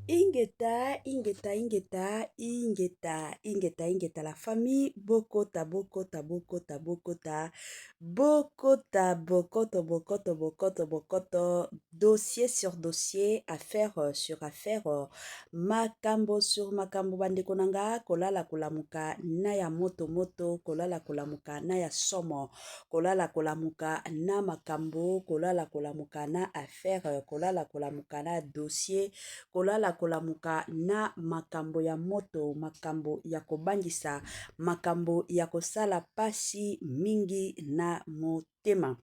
Ingeta, ingeta, ingeta, ingeta, ingeta, ingeta la famille bokota, bokota, bokota, bokota, bokota, bokoto, bokoto, bokoto, bokoto, dossier sur dossier, affaire sur affaire, makambo sur makambo, bandeko na nga, kolala kolamuka na ya moto moto, kolala kolamuka na ya somo, kolala kolamuka na makambo, kolala kolamuka na affaire, kolala kolamuka na dossier, kolala kolamuka na makambo ya moto, makambo ya kobangisa, makambo ya kosala pasi mingi na motema.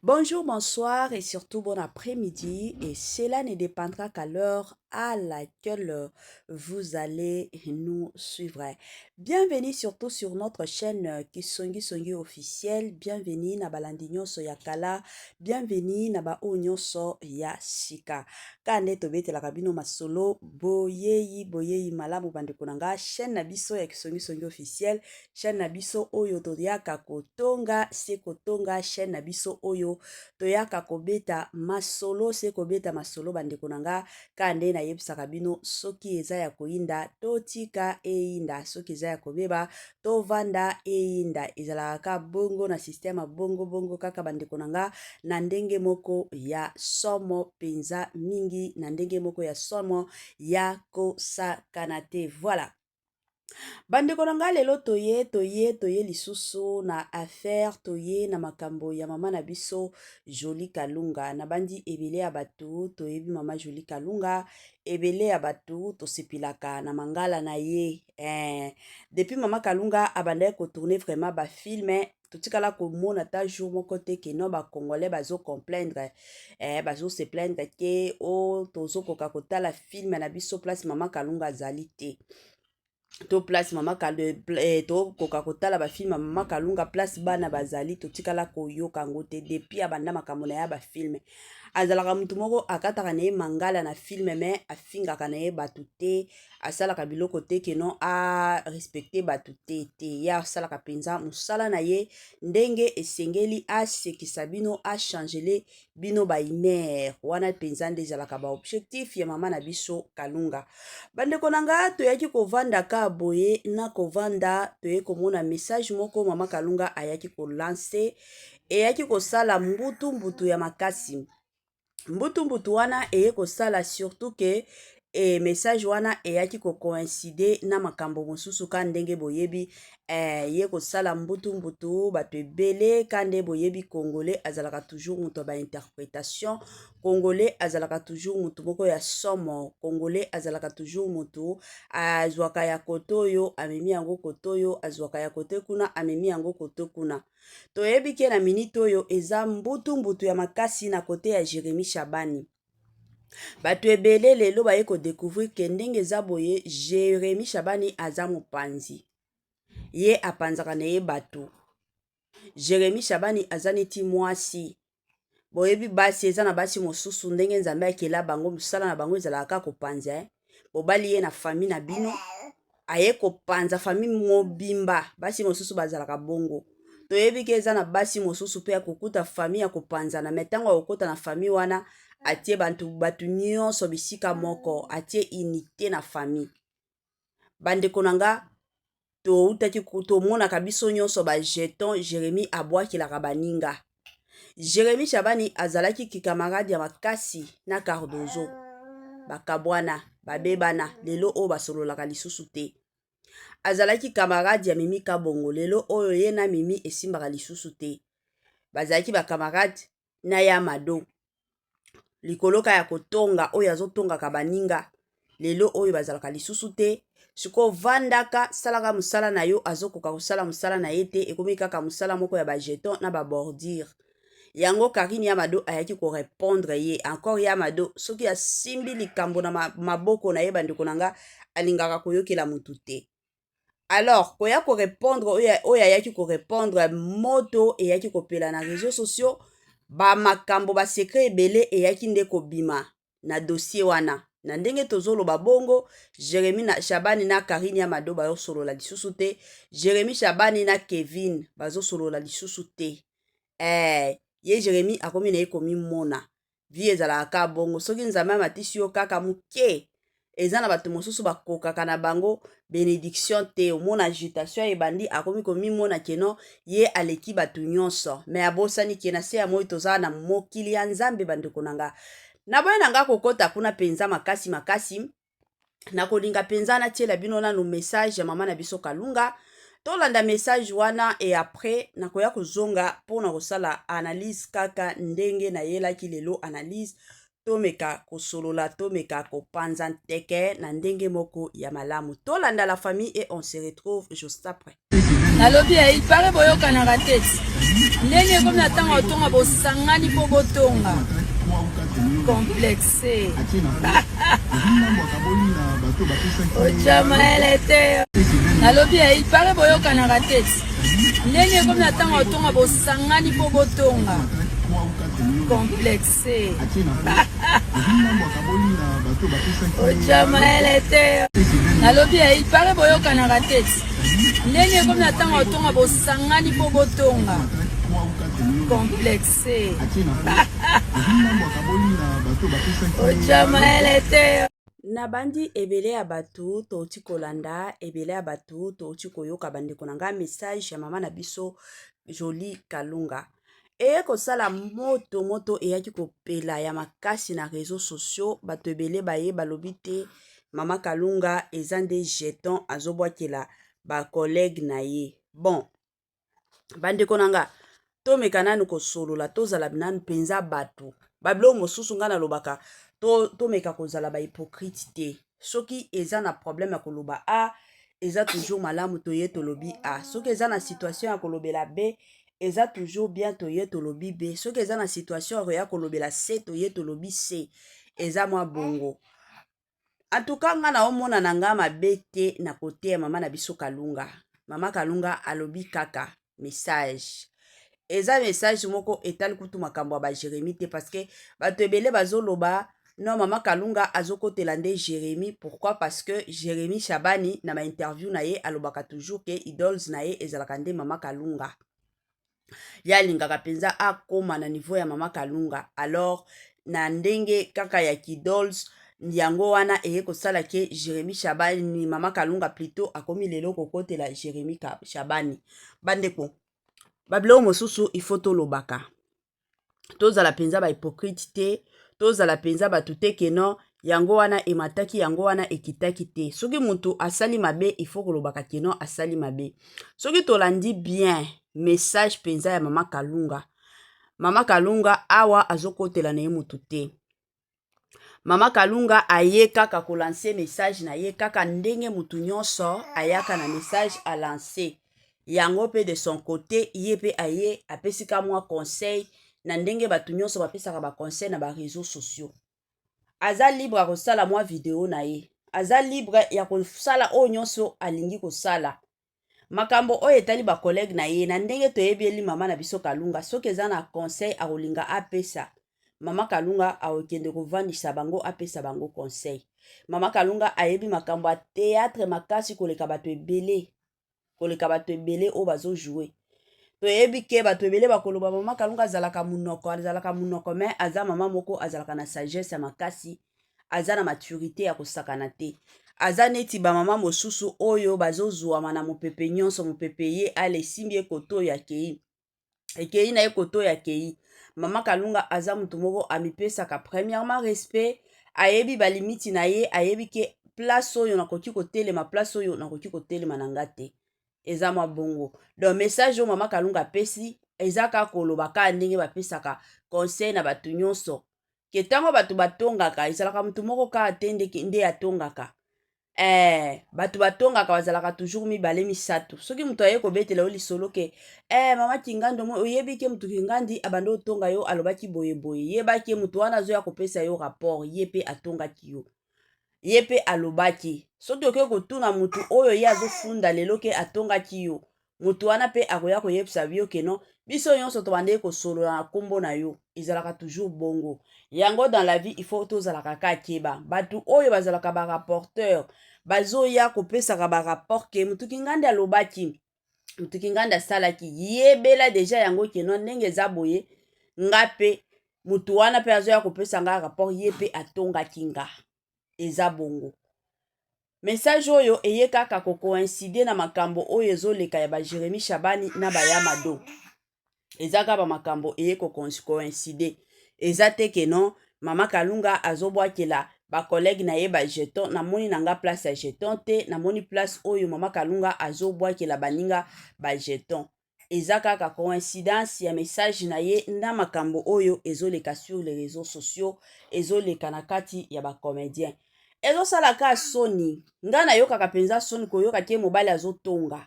Bonjour, bonsoir et surtout bon après-midi. Et cela ne dépendra qu'à l'heure à laquelle vous allez nous suivre. Bienvenue surtout sur notre chaîne Kisongi Songi officielle. Bienvenue na balandi nyonso ya kala. Bienvenue na ba oyo nyonso ya sika. Ka nde tobetelaka bino masolo boyeyi boyeyi malamu bandeko na nga chaîne na biso ya Kisongi Songi officielle, chaîne na biso oyo toyaka kotonga se kotonga, chaîne na biso oyo toyaka kobeta masolo se kobeta masolo bandeko na nga. Ka nde nayebisaka bino, soki eza ya koyinda, totika eyinda, soki eza ya kobeba, tovanda eyinda. Ezalaka ka bongo na système ya bongo bongo kaka bandeko na nga, na ndenge moko ya somo mpenza mingi, na ndenge moko ya somo ya kosakana te. Voilà bandeko na ngai, lelo toye toye toye lisusu na affaire, toye na makambo ya mama na biso Jolie Kalunga. Nabandi ebele ya bato toyebi mama Jolie Kalunga, ebele ya bato tosepelaka na mangala na ye. Depuis mama Kalunga abandaki kotourner vraiment bafilms, totikala komona ata jour moko te ke non, bacongolais bazocomplaindre, bazose plaindre ke o tozokoka kotala film na biso place mama Kalunga azali te, to place mama tokoka kotala bafilms ya mama Kalunga place bana bazali. Totikala koyoka yango te. Depuis abanda makambo na ye ya bafilms, azalaka motu moko akataka na ye mangala na film, mais afingaka na ye bato te, asalaka biloko te ke non, arespecte bato te te. Ye asalaka mpenza mosala na ye ndenge esengeli, asekisa bino, achanger bino bahumeur. Wana mpenza nde ezalaka baobjectif ya mama na biso Kalunga. Bandeko na nga, toyaki kovanda ka boye na kovanda, toye komona message moko mama Kalunga ayaki kolancer, eyaki kosala mbutu mbutu ya makasi. Mbutu mbutu wana eye kosala surtout ke message wana eyaki kocoïncider na makambo mosusu. Ka ndenge boyebi, ye kosala mbutu mbutu, bato ebele, ka nde boyebi, congolais azalaka toujours moto ya bainterprétation, congolais azalaka toujours motu moko ya somo, congolais azalaka toujours motu azwaka ya kote oyo, amemi yango kote oyo, azwaka ya kote kuna, amemi yango kote kuna. Toyebi ke na minute oyo eza mbutu mbutu ya makasi na kote ya Jérémi Shabani. Bato ebele lelo baye kodécouvrir ke ndenge eza boye, Jérémi Shabani aza mopanzi, ye apanzaka na ye bato. Jérémi Shabani aza neti mwasi. Boyebi basi, eza na basi mosusu, ndenge Nzambe akela bango, mosala na bango ezalaka kaka kopanza. Bobali ye na famille na bino, aye kopanza famille mobimba. Basi mosusu bazalaka bongo. Toyebi ke eza na basi mosusu mpe ya kokuta famille ya kopanzana, mais ntango akokota na famille wana, atie bato, bato nyonso bisika moko, atie unité na famille. Bandeko na nga, toutaki tomonaka biso nyonso bajeton Jérémi abwakelaka baninga. Jérémi Shabani azalaki kikamarade ya makasi na Cardozo, bakabwana, babebana, lelo oyo basololaka lisusu te. Azalaki camarade ya Mimi Kabongo, lelo oyo ye na Mimi esimbaka lisusu te. Bazalaki bacamarade na ya Mado, likolo ka ya kotonga oyo azotongaka baninga, lelo oyo bazalaka lisusu te. Sikoyo vandaka, salaka mosala na yo, azokoka kosala mosala na ye te, ekomi kaka mosala moko ya bajeton na babordure. Yango Karine ya Mado ayaki korépondre ye encore. Ya Mado, soki asimbi likambo na maboko na ye, bandeko na nga, alingaka koyokela motu te. Alors koya korépondre oyo ayaki korépondre, moto eyaki kopela na réseaux sociaux, bamakambo, basecret ebele eyaki nde kobima na dossier wana. Na ndenge tozoloba bongo, Jérémi na Shabani na Karine ya Mado bazosolola lisusu te. Jérémi Shabani na Kevin bazosolola lisusu te. Ye Jérémi akomi na ye komimona. Vie ezalaka kaka bongo. Soki Nzambe amatisi yo kaka moke, eza na bato mosusu bakokaka na bango benediction te. Omona agitation ebandi, akomi komimona keno ye aleki bato nyonso, me abosani ke na se ya moi toza na mokili ya Nzambe. Bandeko na nga, naboye na nga kokɔta kuna mpenza makasi makasi. Nakolinga mpenza natiela bino nanu message ya mama na biso Kalunga. Tolanda message wana et après nakoya kozonga mpona kosala analyse kaka ndenge nayelaki lelo analyse. Tomeka kosolola, tomeka kopanza nteke na ndenge moko ya malamu. Tolanda, la famille, et on se retrouve juste après. Nalobi ya il paraît boyokanaka te. Ndenge ekomi na ntango ya kotonga, bosangani mpo botonga, complexe ojamaele te. Nalobi ya il paraît boyokanaka te. Ndenge ekomi na ntango ya kotonga, bosangani mpo botonga, complexe ojamaele te. Nalobi ya il paraît boyokanaka te. Ndenge ekomi na ntango ya kotonga, bosangani mpo botonga, complexe ojamaele te. Nabandi ebele ya bato touti kolanda, ebele ya bato touti koyoka. Bandeko na ngai, message ya mama na biso Jolie Kalunga eye kosala moto moto, eyaki kopela ya makasi na réseaux sociaux. Bato ebele baye balobi te mama Kalunga eza nde jeton azobwakela bacollègue na ye. Bon, bandeko na nga, tomeka nanu kosolola, tozala nanu mpenza bato. Babiloko mosusu ngai nalobaka, tomeka kozala bahypocrite te. Soki eza na problème ya koloba A, eza toujours malamu toye tolobi A. Soki eza na situation ya kolobela B, eza toujours bien toye tolobi B. Soki eza na situation ya koya kolobela C, toye tolobi C. Eza mwa bongo. En tout cas, nga naomona na nga mabe te na kote ya mama na biso Kalunga. Mama Kalunga alobi kaka message, eza message moko etali kutu makambo ya baJeremi te, parce que bato ebele bazoloba non, mama Kalunga azokotela nde Jérémi. Pourquoi? Parce que Jérémi Shabani na bainterview na ye alobaka toujours ke idoles na ye ezalaka nde mama Kalunga. Ye alingaka mpenza akóma na niveau ya mama Kalunga. Alors na ndenge kaka ya kidols yango wana eye kosala ke Jérémi Shabani, mama Kalunga plutôt, akomi lelo kokotela Jérémi Shabani. Bandeko, babiloko mosusu il faut tolobaka, tozala mpenza bahypocrite te, tozala mpenza bato te keno yango wana emataki, yango wana ekitaki te. Soki moto asali mabe, il faut kolobaka keno asali mabe. Soki tolandi bien message mpenza ya mama Kalunga, mama Kalunga awa azokotela na ye motu te. Mama Kalunga aye kaka kolancer message na ye, kaka ndenge motu nyonso ayaka na message alancer yango. Mpe de son côté, ye mpe aye apesi ka mwa conseil na ndenge bato nyonso bapesaka baconseil na baréseaux sociaux. Aza libre ya kosala mwa video na ye, aza libre ya kosala oyo nyonso alingi kosala. Makambo oyo etali bacollègue na ye, na ndenge toyebeli mama na biso Kalunga, soki eza na conseil akolinga apesa, mama Kalunga akokende kovandisa bango, apesa bango conseil. Mama Kalunga ayebi makambo ya théâtre makasi koleka bato ebele, koleka bato ebele oyo bazojouer. Toyebi ke bato ebele bakoloba mama Kalunga azalaka monoko, azalaka monoko, mais aza mama moko azalaka na sagesse ya makasi, aza na maturité ya kosakana te. Aza neti bamama mosusu oyo bazozwama na mopepe nyonso, mopepe ye ale esimbi ye koto oyo akei, ekei na ye koto oyo akei. Mama Kalunga aza motu moko amipesaka premièrement respect, ayebi balimiti na ye, ayebi ke place oyo nakoki kotelema, place oyo nakoki kotelema na nga te. Eza mwa bongo. Donc message oyo mama Kalunga apesi eza kaka koloba kaka ndenge bapesaka conseil na bato nyonso, ke ntango bato batongaka, ezalaka motu moko kaka te nde atongaka. Bato batongaka bazalaka toujours mibale, misato. Soki moto aye kobetela yo lisolo ke mama Kingandi, oyebi ke motu Kingandi abandi otonga yo, alobaki boyeboye, yebaki ye moto wana azoya kopesa yo rapport, ye mpe atongaki yo, ye mpe alobaki. Soki okoki kotuna motu oyo ye azofunda lelo ke atongaki yo, motu wana mpe akoya koyebisa yo keno biso nyonso tobandeki kosolola na nkombo na yo. Ezalaka toujours bongo. Yango dans la vie, il faut tozalaka kaka keba. Bato oyo bazalaka barapporteur, bazoya kopesaka barapport ke motu Kingandi alobaki, motu Kingandi asalaki, yebela déjà yango keno ndenge eza boye, nga mpe. Motu wana mpe azoya kopesa nga rapport, ye mpe atongaki nga. Eza bongo. Message oyo eye kaka kocoïncider na makambo oyo ezoleka ya baJeremi Shabani na bayamado. Eza kaka bamakambo eye kocoïncider. Eza te ke non, Mama Kalunga azobwakela bacollègue na ye bajeton. Namoni na nga place ya jeton te. Namoni place oyo Mama Kalunga azobwakela baninga bajeton. Eza kaka coïncidence ya message na ye na makambo oyo ezoleka sur les réseaux sociaux, ezoleka na kati ya bacomédien. Ezosala ka soni. Ngai nayokaka mpenza soni koyoka ke mobali azotonga.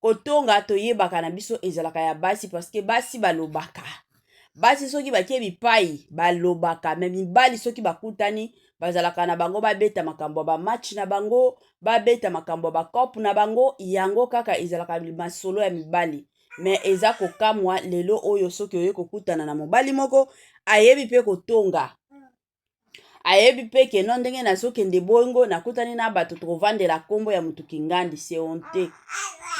Kotonga, toyebaka na biso ezalaka ya basi, parce que basi balobaka. Basi soki bakie bipai, balobaka. Me mibali soki bakutani, bazalaka na bango, babeta makambo ya bamatch na bango, babeta makambo ya bacope na bango. Yango kaka ezalaka masolo ya mibali. Me eza kokamwa lelo oyo, soki oye kokutana na mobali moko ayebi mpe kotonga, ayebi mpe ke no, ndenge nazokende bongo, nakutani na bato, tokovandela nkombo ya motu kingandi, c'est honte.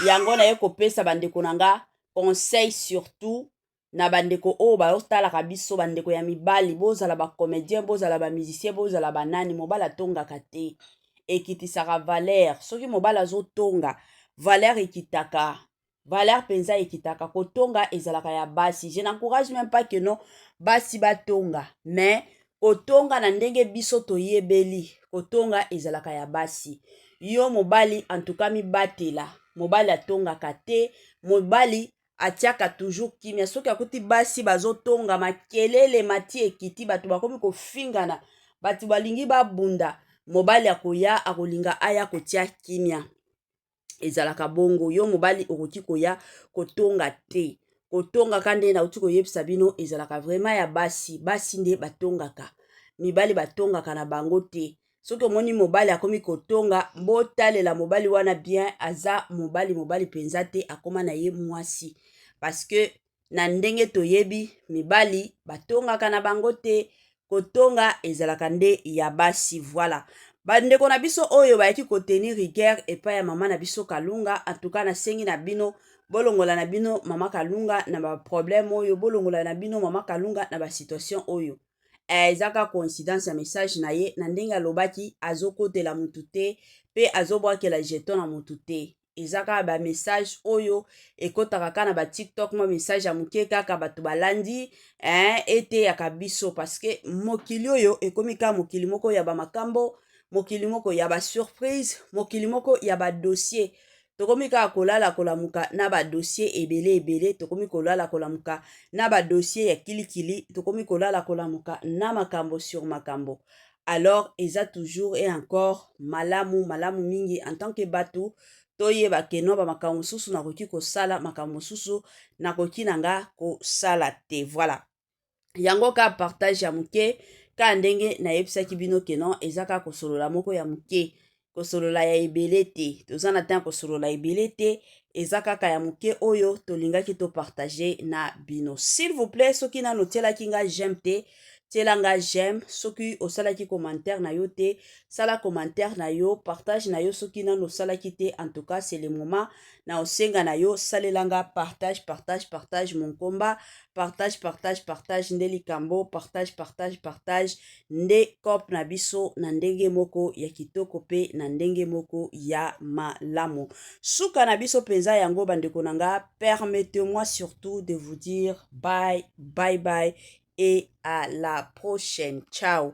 Yango naye kopesa bandeko na nga conseil, surtout na bandeko oyo bazotalaka biso, bandeko ya mibali, bozala bacomédien, bozala bamusicien, bozala banani, mobali atongaka te. Ekitisaka valeur. Soki mobali azotonga, valeur ekitaka, valeur mpenza ekitaka. Kotonga ezalaka ya basi. Je n'encourage même pas que non, basi batonga, mais kotonga na ndenge biso toyebeli kotonga ezalaka ya basi. Yo mobali, en tout cas mibatela. Mobali atongaka te. Mobali atiaka toujours kimia. Soki akuti basi bazotonga, makelele mati, ekiti, bato bakomi kofingana, bato balingi babunda, mobali akoya, akolinga aya kotia kimia. Ezalaka bongo. Yo mobali okoki koya kotonga te. Kotongaka nde nauti koyebisa bino, ezalaka vraiment ya basi. Basi nde batongaka, mibali batongaka na bango te. Soki omoni mobali akomi kotonga, botalela mobali wana bien, aza mobali mobali mpenza te, akóma na ye mwasi, parce que na ndenge toyebi, mibali batongaka na bango te. Kotonga ezalaka nde ya basi. Voilà, bandeko na biso oyo bayaki kotenir rigueur epai ya mama na biso Kalunga, en tout cas nasengi na bino, bolongola na bino Mama Kalunga na baproblème oyo, bolongola na bino Mama Kalunga na basituation oyo. Eza kaka coïncidence ya message na ye na ndenge alobaki. Azokotela motu te mpe azobwakela jeton na motu te. Eza kaka bamessage oyo ekɔtaka kaka na baTikTok, mwa message ya moke kaka bato balandi, eteyaka biso, parce que mokili oyo ekomi kaka mokili moko ya bamakambo, mokili moko ya basurprise, mokili moko ya badossier. Tokomi kaka kolala kolamuka na badossier ebele ebele. Tokomi kolala kolamuka na badossier ya kilikili. Tokomi kolala kolamuka na makambo sur makambo. Alors eza toujours et encore malamu, malamu mingi en tant que bato toyeba ke no, bamakambo mosusu nakoki kosala, makambo mosusu nakoki na nga kosala te. Voilà, yango kaka partage ya moke, kaka ndenge nayebisaki bino ke non, eza kaka kosolola moko ya moke, kosolola ya ebele te. Toza na ntango kosolola ebele te. Eza kaka ya moke oyo tolingaki topartage na bino. S'il vous plaît, soki nano otielaki nga j'aime te, tiela nga j'aime. Soki osalaki commentaire na yo te, sala commentaire na yo, partage na yo. Soki nano osalaki te, en tout cas c'est le moment na osenga na yo, salela nga partage, partage, partage. Mon combat, partage, partage, partage nde likambo. Partage, partage, partage nde cope na biso na ndenge moko ya kitoko mpe na ndenge moko ya malamu. Suka na biso mpenza yango, bandeko na nga. Permettez-moi surtout de vous dire bye bye bye et à la prochaine. Ciao.